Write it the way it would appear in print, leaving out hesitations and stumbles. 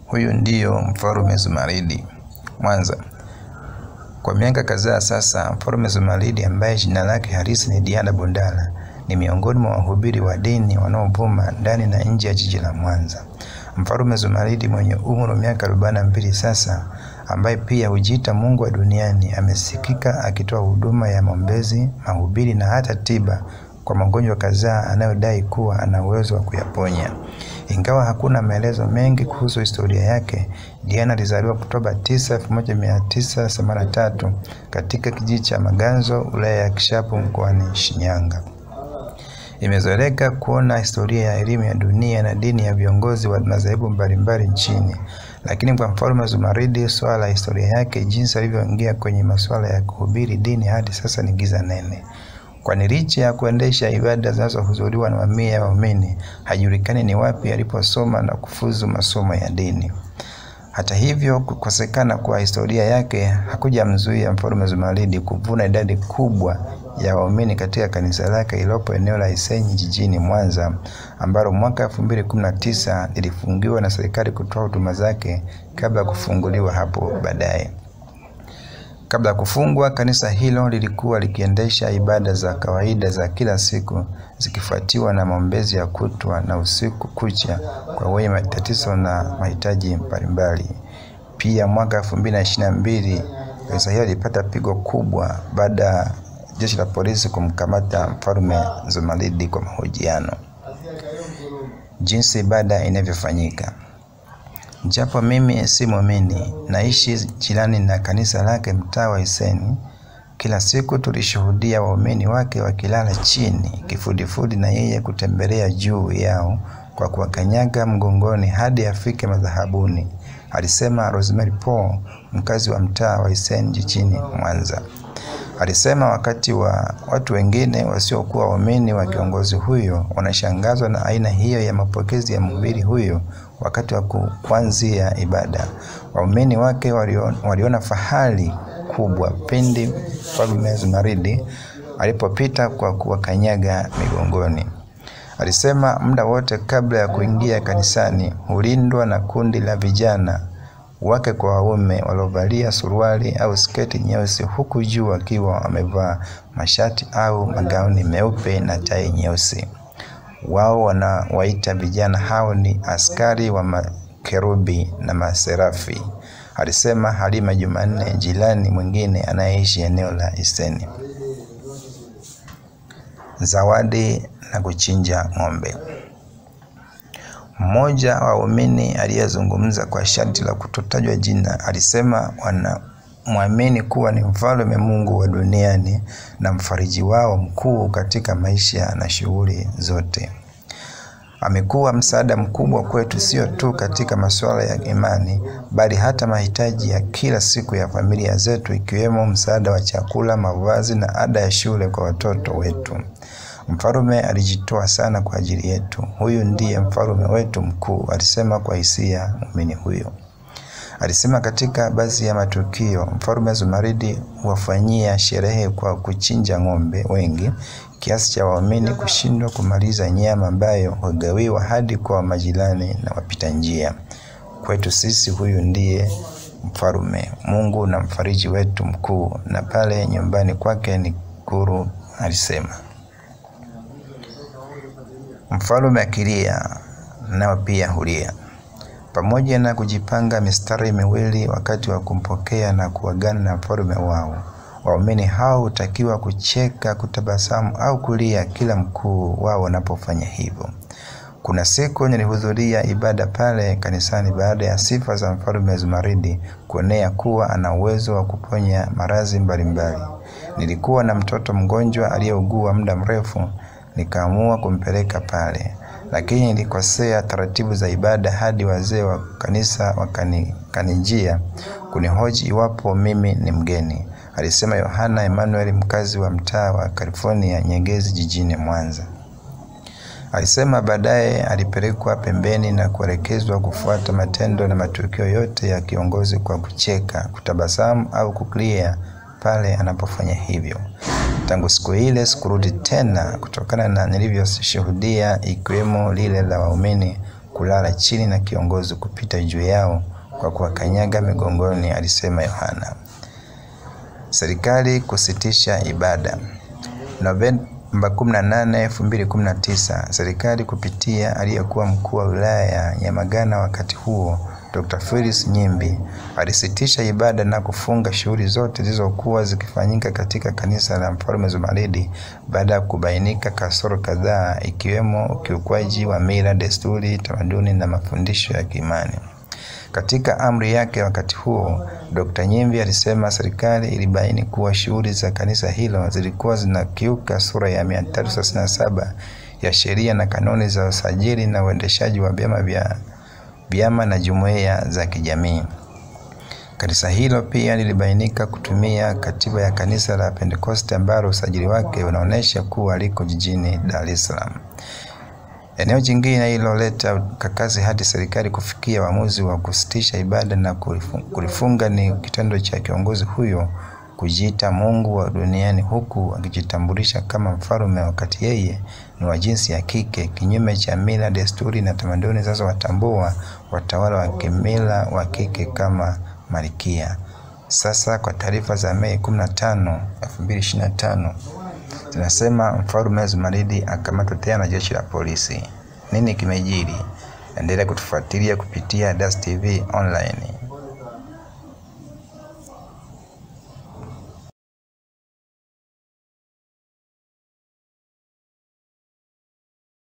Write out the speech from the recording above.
Huyu ndiyo Mfalme Zumaridi. Mwanza. Kwa miaka kadhaa sasa, Mfalme Zumaridi ambaye jina lake halisi ni Diana Bundala ni miongoni mwa wahubiri wa dini wanaovuma ndani na nje ya jiji la Mwanza. Mfalme Zumaridi mwenye umri wa miaka 42 sasa, ambaye pia hujiita Mungu wa duniani, amesikika akitoa huduma ya maombezi, mahubiri na hata tiba kwa magonjwa kadhaa anayodai kuwa ana uwezo wa kuyaponya. Ingawa hakuna maelezo mengi kuhusu historia yake, Diana alizaliwa Oktoba 9, 1983 katika kijiji cha Maganzo, wilaya ya Kishapu, mkoani Shinyanga. Imezoeleka kuona historia ya elimu ya dunia na dini ya viongozi wa madhehebu mbalimbali nchini, lakini kwa Mfalme Zumaridi swala la historia yake, jinsi alivyoingia kwenye masuala ya kuhubiri dini hadi sasa ni giza nene. Kwani licha ya kuendesha ibada zinazohudhuriwa na mamia ya waumini, hajulikani ni wapi aliposoma na kufuzu masomo ya dini. Hata hivyo, kukosekana kwa historia yake hakujamzuia Mfalme Zumaridi kuvuna idadi kubwa ya waumini katika kanisa lake iliyopo eneo la Isenyi jijini Mwanza, ambalo mwaka 2019 lilifungiwa na serikali kutoa huduma zake kabla ya kufunguliwa hapo baadaye. Kabla ya kufungwa, kanisa hilo lilikuwa likiendesha ibada za kawaida za kila siku zikifuatiwa na maombezi ya kutwa na usiku kucha kwa wenye matatizo na mahitaji mbalimbali. Pia mwaka 2022 kanisa hilo lilipata pigo kubwa baada ya jeshi la polisi kumkamata Mfalme Zumaridi kwa mahojiano. Jinsi ibada inavyofanyika. Japo mimi si muumini, naishi jirani na kanisa lake mtaa wa Iseni. Kila siku tulishuhudia waumini wake wakilala chini kifudifudi na yeye kutembelea juu yao kwa kuwakanyaga mgongoni hadi afike madhabahuni, alisema Rosemary Paul, mkazi wa mtaa wa Iseni jijini Mwanza. Alisema wakati wa watu wengine wasiokuwa waumini wa kiongozi huyo wanashangazwa na aina hiyo ya mapokezi ya mhubiri huyo wakati wa kuanzia ibada, waumini wake waliona fahari kubwa pindi Mfalme Zumaridi alipopita kwa kuwakanyaga migongoni. Alisema muda wote kabla ya kuingia kanisani hulindwa na kundi la vijana wake kwa waume waliovalia suruali au sketi nyeusi, huku juu wakiwa wamevaa mashati au magauni meupe na tai nyeusi. Wao wanawaita vijana hao ni askari wa makerubi na maserafi, alisema Halima Jumanne, jirani mwingine anayeishi eneo la Iseni. Zawadi na kuchinja ng'ombe. Mmoja wa waumini aliyezungumza kwa sharti la kutotajwa jina alisema wanamwamini kuwa ni mfalme Mungu wa duniani na mfariji wao mkuu katika maisha na shughuli zote. Amekuwa msaada mkubwa kwetu, sio tu katika masuala ya imani, bali hata mahitaji ya kila siku ya familia zetu, ikiwemo msaada wa chakula, mavazi na ada ya shule kwa watoto wetu. Mfalme alijitoa sana kwa ajili yetu. Huyu ndiye mfalme wetu mkuu, alisema kwa hisia muumini huyo. Alisema katika baadhi ya matukio, Mfalme Zumaridi huwafanyia sherehe kwa kuchinja ng'ombe wengi kiasi cha waumini kushindwa kumaliza nyama ambayo hugawiwa hadi kwa majirani na wapita njia. Kwetu sisi huyu ndiye mfalme, Mungu na mfariji wetu mkuu, na pale nyumbani kwake ni kuru, alisema. Mfalme akilia nao pia hulia. Pamoja na kujipanga mistari miwili wakati wa kumpokea na kuagana na mfalme wao, waumini hao hutakiwa kucheka, kutabasamu au kulia kila mkuu wao wanapofanya hivyo. Kuna siku nilihudhuria ibada pale kanisani baada ya sifa za Mfalme Zumaridi kuonea kuwa ana uwezo wa kuponya maradhi mbalimbali. Nilikuwa na mtoto mgonjwa aliyeugua muda mrefu, nikaamua kumpeleka pale, lakini nilikosea taratibu za ibada hadi wazee wa kanisa wakanijia kunihoji iwapo mimi ni mgeni, alisema Yohana Emmanuel, mkazi wa mtaa wa California Nyegezi jijini Mwanza. Alisema baadaye alipelekwa pembeni na kuelekezwa kufuata matendo na matukio yote ya kiongozi kwa kucheka, kutabasamu au kulia pale anapofanya hivyo. Tangu siku ile sikurudi tena kutokana na nilivyoshuhudia, ikiwemo lile la waumini kulala chini na kiongozi kupita juu yao kwa kuwakanyaga migongoni, alisema Yohana. Serikali kusitisha ibada. Novemba 18, 2019, serikali kupitia aliyekuwa mkuu wa wilaya ya Nyamagana wakati huo, Dr. Phyllis Nyimbi, alisitisha ibada na kufunga shughuli zote zilizokuwa zikifanyika katika kanisa la Mfalme Zumaridi baada ya kubainika kasoro kadhaa ikiwemo ukiukwaji wa mila, desturi, tamaduni na mafundisho ya kiimani. Katika amri yake wakati huo, Dr. Nyimbi alisema serikali ilibaini kuwa shughuli za kanisa hilo zilikuwa zinakiuka sura ya 337 ya sheria na kanuni za usajili na uendeshaji wa vyama na jumuiya za kijamii. Kanisa hilo pia lilibainika kutumia katiba ya kanisa la Pentekoste ambalo usajili wake unaonesha kuwa liko jijini Dar es Salaam. Eneo jingine lililoleta kakasi hadi serikali kufikia uamuzi wa kusitisha ibada na kulifunga ni kitendo cha kiongozi huyo kujiita Mungu wa duniani huku akijitambulisha kama mfalme wakati yeye ni wa jinsi ya kike, kinyume cha mila, desturi na tamaduni zinazowatambua watawala wa kimila wa kike kama malkia. Sasa kwa taarifa za Mei 15, 2025 zinasema Mfalme Zumaridi akamatwa tena na jeshi la polisi. Nini kimejiri? Endelea kutufuatilia kupitia DAS TV Online.